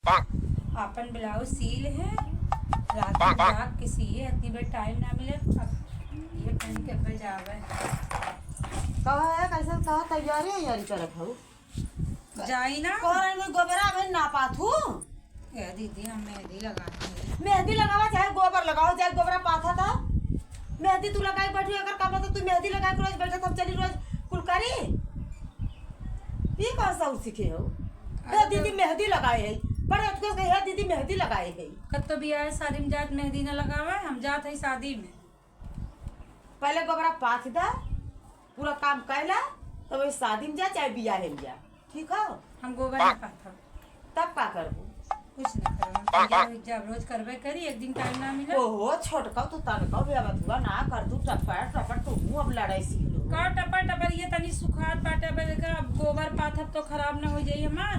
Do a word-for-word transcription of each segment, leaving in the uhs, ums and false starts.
आपन ब्लाउज सील है, रात में जाग के सीए, इतनी बेर टाइम ना मिले। अब ये पहन के अब जावे। कहा है, कैसन, कहा तैयारी वैयारी करत हऊ? जाई ना। कहा रही, गोबरा अबे ना पाथू। ए दीदी, हम मेहंदी लगाते हैं। मेहंदी लगावा चाहे गोबर लगावा, चाहे गोबरा पाथा था। मेहंदी तू लगाई बैठी, अगर का मतलब तू मेहंदी लगाई के रोज बैठत, हम चली रोज कुल करी? ई कौन सा सीखे हो? अरे हे दीदी तो मेहंदी लगाए है, बड़े अथुआ से कहे, "हे दीदी मेहंदी लगाए है।" कब तो बियाह शादी में जात मेहंदी न लगावे, हम जात है शादी में। पहले गोबरा पाथ दा, पूरा काम कैला, तब शादी में जा चाहे बियाह में जा, ठीक हो? हम गोबर ना पाथब। तब का करबू? कुछ ना करब, हम तैयार हो जाब, रोज करबे करी, एक दिन टाइम ना मिले। ओहो, छोटका तू तनका भी अब अथुआ ना कर, तू टपर टपर तू मुंह अब लड़ाई सीख लो। का टपर टपर, ये तनी सुखात बाटे, अब देखा, अब गोबर पाथब तो खराब ना हो जाई हमार।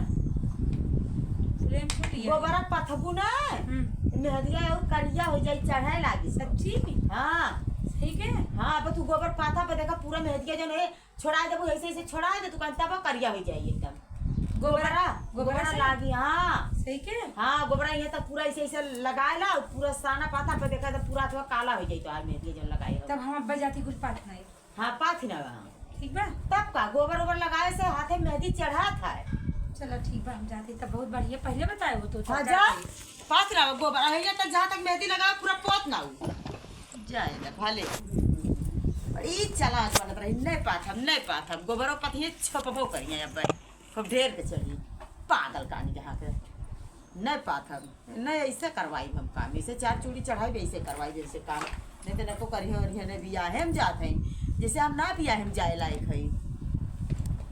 प्रेम छूट गया। गोबर पाथबू ना, हम्म। मेहदिया और करिया हो जाई, चढ़े लागी। सच्ची? हाँ। सही के? हाँ, अब तू गोबर पाथा पे देखा, पूरा मेहदिया जौन है, छोड़ा देबू, ऐसे, ऐसे छोड़ा दे, तू कहन तब करिया हो जाई एकदम। गोबरा, गोबरा गोबरा से? लागी, हाँ। सही के? हाँ, गोबरा यहाँ तक पूरा ऐसे, ऐसे लगाए ला, पूरा साना पाथा पे देखा तो पूरा अथवा काला हो जाई तो आज मेहंदी जौन लगाए हो। तब हम अब्बा जाती कुल पाथ नहीं। हाँ, पाथ ना बा। ठीक बा? तब का, गोबर ओबर लगाए से हाथे मेहंदी चढ़ात है। चलो ठीक बा, हम जाती तब। बहुत बढ़िया, पहले बताए हो तो हाँ, तब जा। जाती। पाथ ना बा, गोबर है तक, जहाँ तक मेहंदी लगाए पूरा पोत ना हो। जाए ना, भले। बड़ी चालाक बनत रही, नहीं पाथब, नहीं पाथब, गोबरो पथिए छपबो करिए अब, खूब ढेर के चढ़ी, पागल कानी जहाँ के, नहीं पाथब, नहीं ऐसे करवाई हम काम, ऐसे चार चूड़ी चढ़ाई, ऐसे करवाई, ऐसे काम, नहीं तो नको करिए, और नहीं बियाहे में जात है, जैसे हम ना बियाहे में जाए लायक है,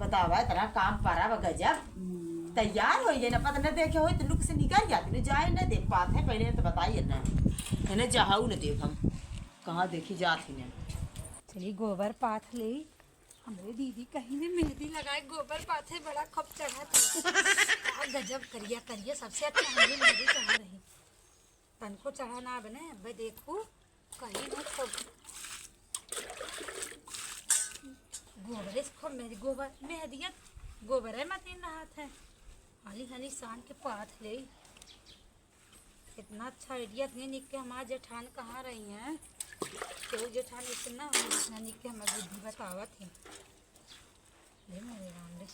बतावा, इतना काम परा बा गजब। तैयार हो गए ना, पता न देखे होई तो लुक से निकल जाती, न जाए न देख पात है, पहले तो बताइए ना, इन्हें जहाऊ न देख हम। कहाँ देखी जात ही नहीं। चली गोबर पाथ ले। हमरे दीदी कहीं ने मेहंदी लगाए, गोबर पाथे बड़ा खप चढ़ा था। का गजब करिया करिया, सबसे अच्छा हमरे मेहंदी चढ़ा रही। तनको चढ़ा ना बने, अबे देखू कहीं न सब गोबरे से खूब मेहंदी, गोबर मेहंदिया, गोबरे मतीन रहत है। हाली हाली सान के पाथ ले। इतना अच्छा आइडिया, इतने निक के हमार जेठान कहाँ रही हैं? केहू जेठान इतना, इतना निक के हमार बुद्धि बतावत है। ले मोरे राम रे,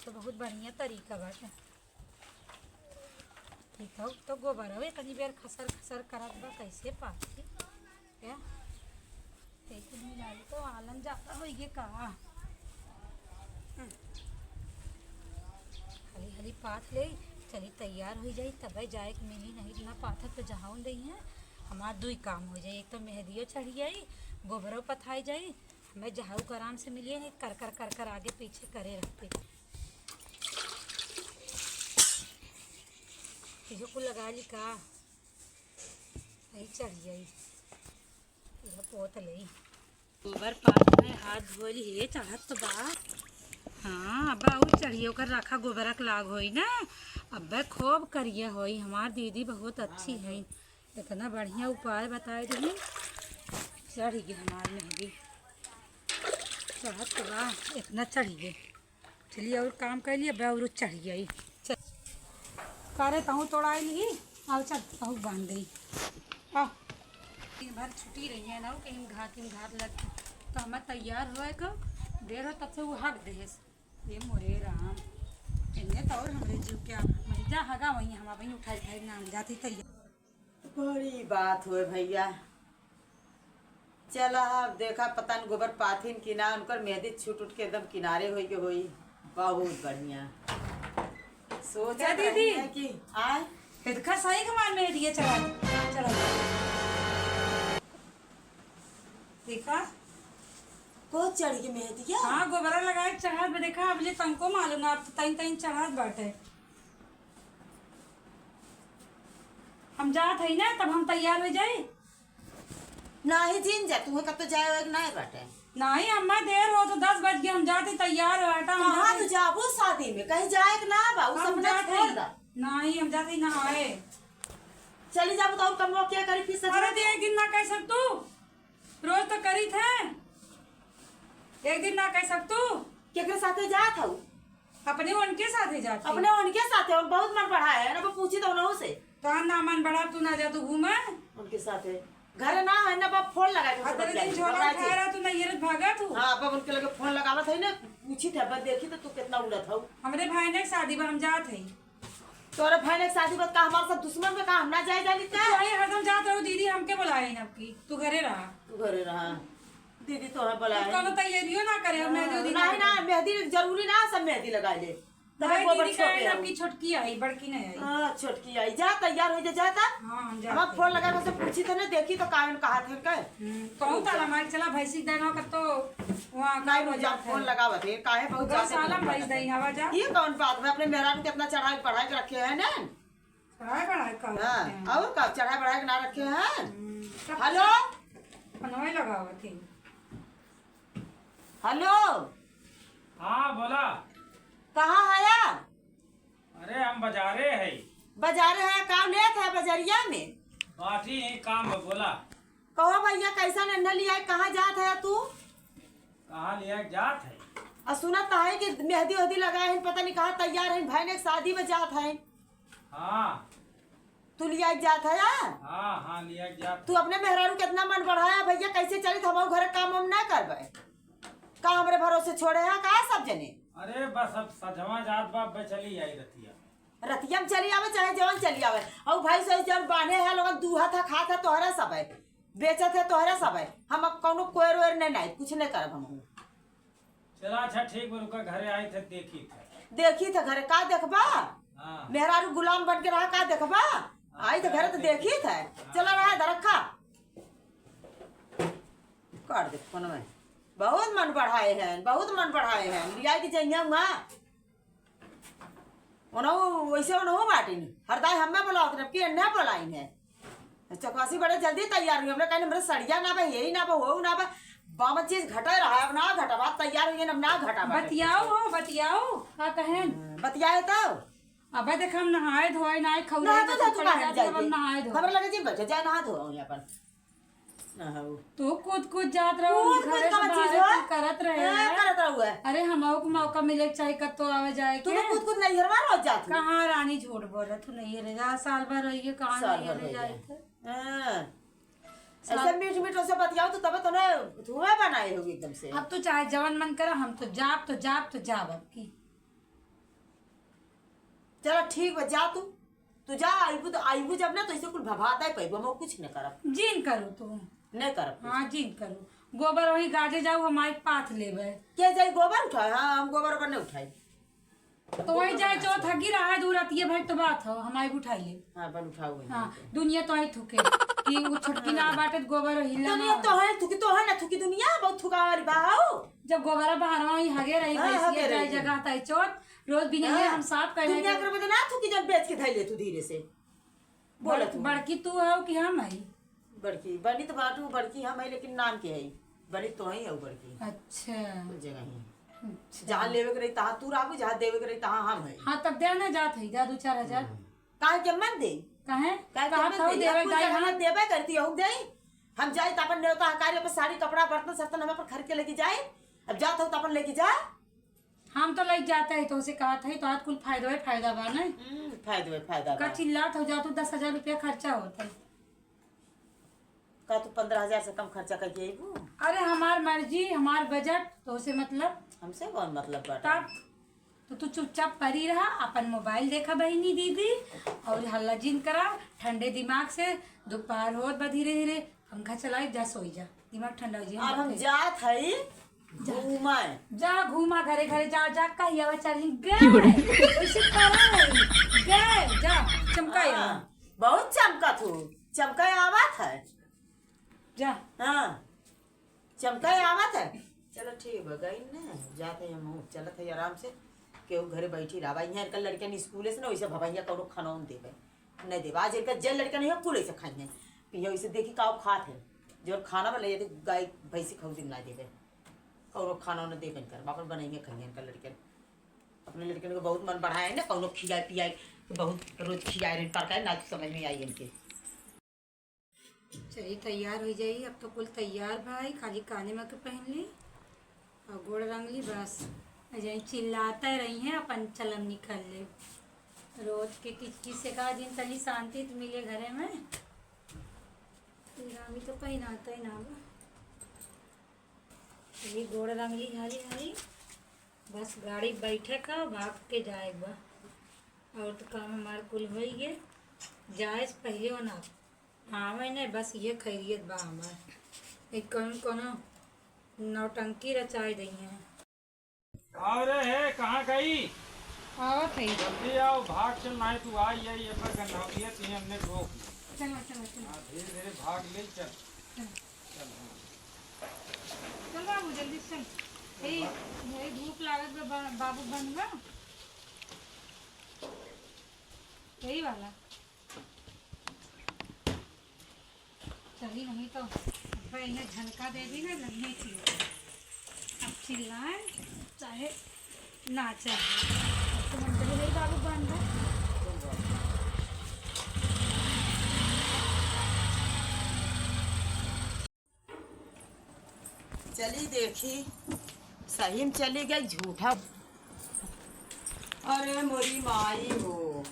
तो बहुत बढ़िया तरीका बाटे। ई तो, तो गोबरवे तनी बेर खसर खसर करत बा, कैसे पाथी? क्या? एक मिला ली तो आलन ज्यादा होई गे का? हम्म। हली हली पाथ ले, चली तैयार होई जाई, तबे जाए के मिली, नहीं ना पाथत तो जहाउन रही हैं। हमार दुई काम हो जाई, एक तो मेहंदियो चढ़ी जाई, गोबरो पथाई जाई, हमें जहाऊ के आराम से मिलिए, नहीं कर कर कर कर आगे पीछे करे रहते। इहो कुल लगा ली का? यही चढ़ जाई। यह पोत ले। गोबर पाथ में हाथ धो ली, हे चढ़त तो बा। हाँ, अब और चढ़िए, ओकर रखा गोबरक लाग होई ना। अब खूब करिया होई। हमार दीदी बहुत अच्छी है, इतना बढ़िया उपाय बताए रही। चढ़ गई हमार मेहंदी, चढ़त तो बा, इतना चढ़ गई। चलिए, और काम कर लिए, अब और चढ़ गई। चल, कारे तहूँ तोड़ाई ली, आओ चल, तहूँ बांध दई। आओ, दिन भर छुट्टी रही है ना, कहीं घात, कहीं घात लग, तो हमें तैयार होए को देर हो, तब से वो हग देहेस। ये मोरे राम, इन्हें तो और हमरे जीव के आप, मरी जा हगा वहीं, हम वहीं उठाई उठाई नाम जाती तैयार। बड़ी बात होए भैया। चला, अब देखा, पता न गोबर पाथिन कि ना, उनकर मेहंदी छूट उठ के एकदम किनारे होई के होई। बहुत बढ़िया। सोचा क्या दीदी? रही है कि आए। इतका सही कमाल मेहंदी है, चला, चला। देखा? को चढ़ के मेहंदी है? हाँ, गोबरा लगाए चढ़ा, देखा, अब ले तनको मालूम, अब तइन तइन चढ़त बाटे। हम जात हई ना, तब हम तैयार हो जाई। नाही जीन जा, तुम्हें कब तो जाए होए के नाही बाटे। नाही, अम्मा, देर हो तो दस बज गए, हम जाते तैयार हो, हटा, हम कहाँ जाते। तू जाबू शादी में? कहीं जाए के ना बा, उ हम सब ना जाते। छोड़ दा। नाही, हम जाते ना आए। चली जाबू तो और कमवा क्या करी फिर सच अरे, में? तो एक दिन ना कह सक तू, रोज तो करी थे, एक दिन ना कह सक तू। केकरे साथे जात हऊ? अपने उनके साथे जाती। अपने उनके साथे, और बहुत मन बढ़ा है ना, वो पूछी तो से। तो ना मन बड़ा, तू ना जा, तू घूमा। उनके साथे। घरे ना है ना, बाप फोन लगा के अतरे बतियाई, दिन झोला बतियाई। उठा रहा, तू नैहर भागा तू। हाँ, बाप उनके लगे फोन लगावत है ना, पूछी थे, बस देखी तो तू कितना उड़त हऊ। हमरे भाई ने शादी बा, हम जात है। तोरे भाई ने शादी बा, का हमारे साथ दुश्मन में का हम ना जाए जानी तू का? वही हरदम जात रहो दीदी, हमके बुलाए ना आपकी, तू घरे रहा। तू घरे रहा। दीदी तो है बुलाए। कोनो तैयारियों ना करे, हम मेहंदी उदी नहीं ना ना, मेहंदी जरूरी ना, सब मेहंदी लगा ले। तबे भाई गोबर दीदी का छोपे है ना हम। आपकी छोटकी आई, बड़की नहीं आई। हाँ, छोटकी आई। जा, तैयार हो जा, जा ता। हाँ, हम जाते हमार हैं। फोन लगा के पूछी थे ना, देखी तो काहे न कहा थे का? हम्म, कहूँ ताला मार चला भैंसी के देना का तो वहाँ नहीं, का हो मुझे जात फोन है। लगावत है, काहे बहुत गौ ज्यादा सालम भैंस दही हवा जा। ये कौन बात है? अपने मेहरारू के इतना चढ़ाई बढ़ाई के रखे हैं ना? चढ़ाई बढ़ाई का हाँ, रखे हैं। और का चढ़ाई बढ़ाई के ना रखे हैं? हम्म, तब हेलो? फोनवे लगावत है। हेलो? हाँ, बोला। कहाँ हया? अरे, हम बजारे है। बजारे है, का लेत है बजरिया में? बाटी है, काम है, बोला। कहो भैया, कैसा नन्हा लिया है, कहाँ जात है तू? कहाँ लिया जात है? और सुनत है कि मेहंदी वेहंदी लगा है, पता नहीं कहाँ तैयार है, भाई ने शादी में जात है। हाँ। तू लिया के जात है, आ? हाँ, हाँ, लिया के जात तू है। अपने मेहरारू कितना मन बढ़ाया भैया, कैसे चलित हमारे घर काम हम ना करबे? का हमरे भरोसे छोड़े है का सब जने? अरे बस अब सजवा जात बा, अब चली आई रतिया। रतिया में चली आवे, चाहे जवन चली आवे। और भाई से जवन बांधे है, लोगन दूहा था, खात है, तोहरा सब है, बेचत है, तोहरा सब है। हम अब कौनो कोयर वोयर नहीं, नहीं, कुछ नहीं करब हम। चला, अच्छा, ठीक बा, रुका, घरे आई थे, देखी थे। देखी थे घरे, का देखबा? हाँ। मेहरारू गुलाम बन के रहा, का देखबा? हाँ, आई थे घरे तो देखी थे। हाँ। चला रहा, इधर रखा। काट दे फोन में। बहुत मन बढ़ाए हैं, बहुत मन बढ़ाए हैं। लिया के जइया हुआ। ओनहु, वैसे ओनहु बाटिन। हरदाई हमें बुलावत रहे, कि एन्ने बुलाइन है। चकवासी बड़े जल्दी तैयार हुई। हमने कहा, "हमरे सड़िया ना बा, यही ना बा, वो ना बा।" बावन चीज घटे रहा, अब ना घटा, बात तैयार हुई, अब ना घटा बाटे। बतियाओ हो, बतियाओ, का कहें? हाँ, बतियाए तो। अबे देख, हम नहाए धोए, ना खौरे नहा तो ना धो, तू पड़े काहे जाते, जाए अब हम के? नहाए धोए। हमरे लगे जी बैठे, जाए नहा धो यहाँ पर। नहाओ। तू कूद कूद जात रहो, कूद कूद घरे का से चीज बाहर हो? तू करत रहे ए, है। करत रहो है। अरे, हमहू के मौका मिले के चाही, कब तो आवे जाए तू के। तो कूद कूद नैहरवा रोज जात हो। कहाँ रानी, झूठ बोलत, तू नैहर जा, साल भर रहिए, कहाँ साल भर नैहर रहिए। जाए थे? हाँ। साल ऐसे मीठ मीठ से बतियाओ तो तबे तो ना धुआं बनाए होगी एकदम से। अब तू चाहे जवन मन करा, हम तो जाब, तो जाब, तो जाब अब की। चला ठीक बा, जा तू। तू जा, आइबू तो आइबू, जब ना तो ऐसे कुल भभाता ही पैबू, हम कुछ न करब। जिन करू तू। नहीं करब कुछ। हाँ, जिन करू। गोबर वही गाजे जाऊ, हम आई पाथ लेबे। के जाई गोबर उठाए? हाँ, हम गोबर ओबर नहीं उठाई। तो वही गोबर जाए उठाए चौथ से। हगी रहा, दू रतिये भर तो बात हो, हम आई उठाई ले। हाँ, अपन उठाओ वही हाँ, जाके। दुनिया तो आई थुके कि वो छोटकी ना बाटे तो गोबर हिला दुनिया ना। तो है थुकी, तो है ना थुकी दुनिया, बहुत थुका वाली बा हो। जब गोबरा बहरवा ही हगे रही, हाँ, भैंसिया हगे जाए रही। जगह ताई चौथ, रोज भी नहीं है, हाँ। हम साफ कर दुनिया देंगे। के बदे ना थुकी, जब बेच के धई ले तू धीरे से। बोला बड़-, तू। बड़की तू हो कि हम हई? बड़की, बनी तो बाटू, बड़की हम हई, लेकिन नाम के हई। बनी तो हई हऊ बड़की। अच्छा। कुल जगह ही। अच्छा। जहाँ लेवे के रही, तहाँ तू रहबू, जहाँ देवे के रही, तहाँ हम हई। हाँ, तब दे ना जात हई, जा दू चार हजार। हम्म। काहे के मन दे? काहे? काहे के कहा मन था दे? देवे कुल जाए जगह हम? देबे करती हूँ, दे। हम जाई त अपन नेवता हकारी, अपन साड़ी, कपड़ा, बर्तन, सर्तन हम अपन खरीद के लेके जाई। अब जात हूँ त अपन लेके जा। हम तो लइके जाते हैं, तो उसे कहा था, तो आज कुल फायदा है, फायदा बा, नहीं? हम्म, फायदा है, फायदा का बा। चिल्लात हो, जा तू, दस हजार रुपया खर्चा होता है। का तू पन्द्रह हजार से कम खर्चा करके अइबू? अरे, हमार मर्जी, हमार बजट, तो उसे मतलब? हमसे कौन मतलब बाटे? तब तो तू चुपचाप परी रहा, अपन मोबाइल देखा बहिनी दीदी, और हल्ला जिन करा, ठंडे दिमाग से, दोपहर होत बा धीरे धीरे, पंखा चलाई, जा सोई जा, दिमाग ठंडा हो जाई। अब हम जात हई जा। घूमे। जा घूमा घरे घरे, जा, जा, कहिया बा चढ़ी गए, वैसे करा है, गए, जा, चमका हाँ, यहाँ। बहुत चमका तू, चमका आवत है। जा। हाँ, चमका आवत है। चलो ठीक बा, गई ना, जाते हैं हम, चलत है आराम से, केहू घरे बैठी रहा। यहाँ इनका लड़कियन स्कूले से ना, वैसे भवैया कौनो खाना उन देवे, नहीं देवे। आज इनका जे लड़का नहीं है, कुल ऐसे खाई हैं, पिए, वैसे देखी का खात है, जो खाना बा ले जाते गाय भैंसी खाऊ दिन ना देवे, कौनो खाना उन्हें देवे इनकर, बापन बनाइए खाइए इनका लड़कियन। अपने लड़कियन को बहुत मन बढ़ाए है ना, कौनो खियाए पियाए, बहुत रोज खियाए रहे, पर का ना समझ में आई इनके। चलिए, तैयार हो जाई। अब तो कुल तैयार भाई, खाली काने में के पहन ली और गोड़ रंग ली, बस। आ जाई, चिल्लाते रही हैं, अपन चलम निकल ले। रोज के किचकिच से का दिन तनी शांति त मिले घरे में। तेरा भी तो पहिनाता ही ना बा। ये गोड़ रंगली हाली हाली, बस गाड़ी बैठे का, भाग के जाए बा। और तो काम हमार कुल होई गे। जाए से पहिले वो ना आवे ने, बस ये खैरियत बा हमार। एक कौन कोनो नौटंकी रचाए दई है। अरे हे, कहाँ गई? आवत है। जल्दी आओ, भाग चल, नाहीं तू आई है, ये पर गंधावलिया तुझे हमने रोक ली। चलो, चलो, चलो। हाँ, धीरे धीरे भाग ले, चल। चलो। चल, हाँ। चल बाबू, जल्दी चल। यही, यही धूप लागत बा, बा-, बाबू बंद बा। यही वाला। चली, हम ही तो अब इन्हें झनका दे दी ना, नहीं चिल्लाए। अब चिल्लाए, चाहे ना चाहे। अब तो हम चली गई बाबू बंद है। चली देखी, सही में चली गई झूठा। अरे मोरी माई हो,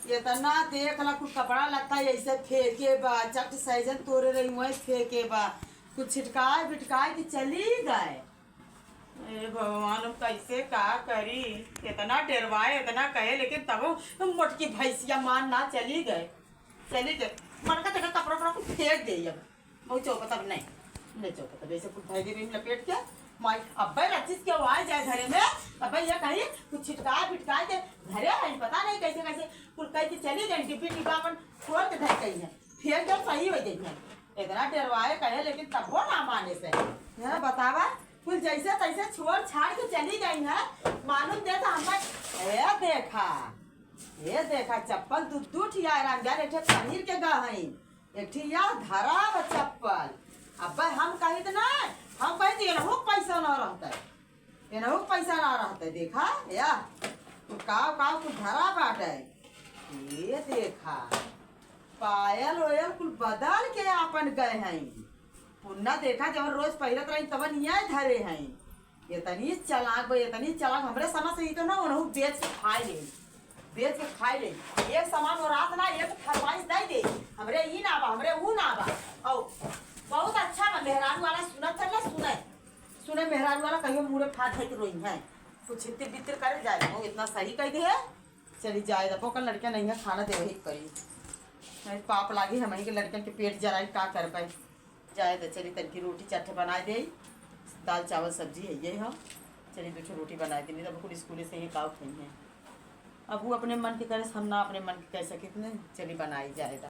इतना देख ला, कुल कपड़ा लत्ता ऐसे फेंके बा, चट सैजन तोरे रही वही फेंके बा, कुछ छिटकाए बिटकाए के चली गए। ए भगवान, हम कैसे का करी? इतना डेरवाए, इतना कहे, लेकिन तबो मोटकी भैंसिया मान ना चली गए, चली गए। मन का देखा कपड़ा उपड़ा कुल फेंक दे अब। बहुत चौपत अब नहीं, नहीं चौपत अब, ऐसे कुल धैर्य में लपेट के माई, अब्बे रचिस के वो आ जाए घरे में, अब्बे ये कहीं कुछ छिटका फिटका के धरे हैं, पता नहीं कैसे कैसे कुल कह के चली गई, डिब्बी डिब्बा अपन छोड़ के धर गई है, फिर जब सही हो गई है। इतना डरवाए कहे, लेकिन तब वो ना माने से। यहाँ बतावा, कुल जैसे तैसे छोड़ छाड़ के चली गई है, मालूम दे तो हमें, ए देखा, ए देखा, चप्पल दू दू ठिया राम जान, एक ठे पहिर के गहई, एक ठे या धरा बा चप्पल। अब हम कहित ना, हम कहित एनहु पैसा ना रहता, एनहु पैसा ना रहता। देखा या, तू काव काव तू धरा बाटे। ये देखा, पायल ओयल कुल बदल के आपन गए हैं। पुन्ना देखा, जब रोज पहिरत रही तब निया धरे हैं। इतनी चालाक बा, इतनी चालाक, हमरे समझ से ही तो ना, उनहु बेच के खाए ले, बेच के खाए ले। एक सामान वो रात ना, एक फरमाइश दे दे, हमरे ई ना बा, हमरे ऊ ना बा। औ, बहुत अच्छा बा, मेहरारू वाला सुनत चल, सुने, सुने मेहरारू वाला कहियो मुड़े फाट है कि रोई है, कुछ छितिर बितिर करे जाए, वो इतना सही कह दे है। चली जाए दबो, कल लड़कियां नहीं है, खाना देवे ही करी, नहीं पाप लागी, हम के लड़कियन के पेट जराई, का कर पाए। जाए दे, चली तनकी रोटी चार ठे बनाए दे, दाल चावल सब्जी है ये हम, चली दो ठे रोटी बनाए दे, नहीं तो कुल स्कूले से ही काव खाई है। अब वो अपने मन के करे, हम ना अपने मन के कह सकित ने, चली बनाई जाए दे।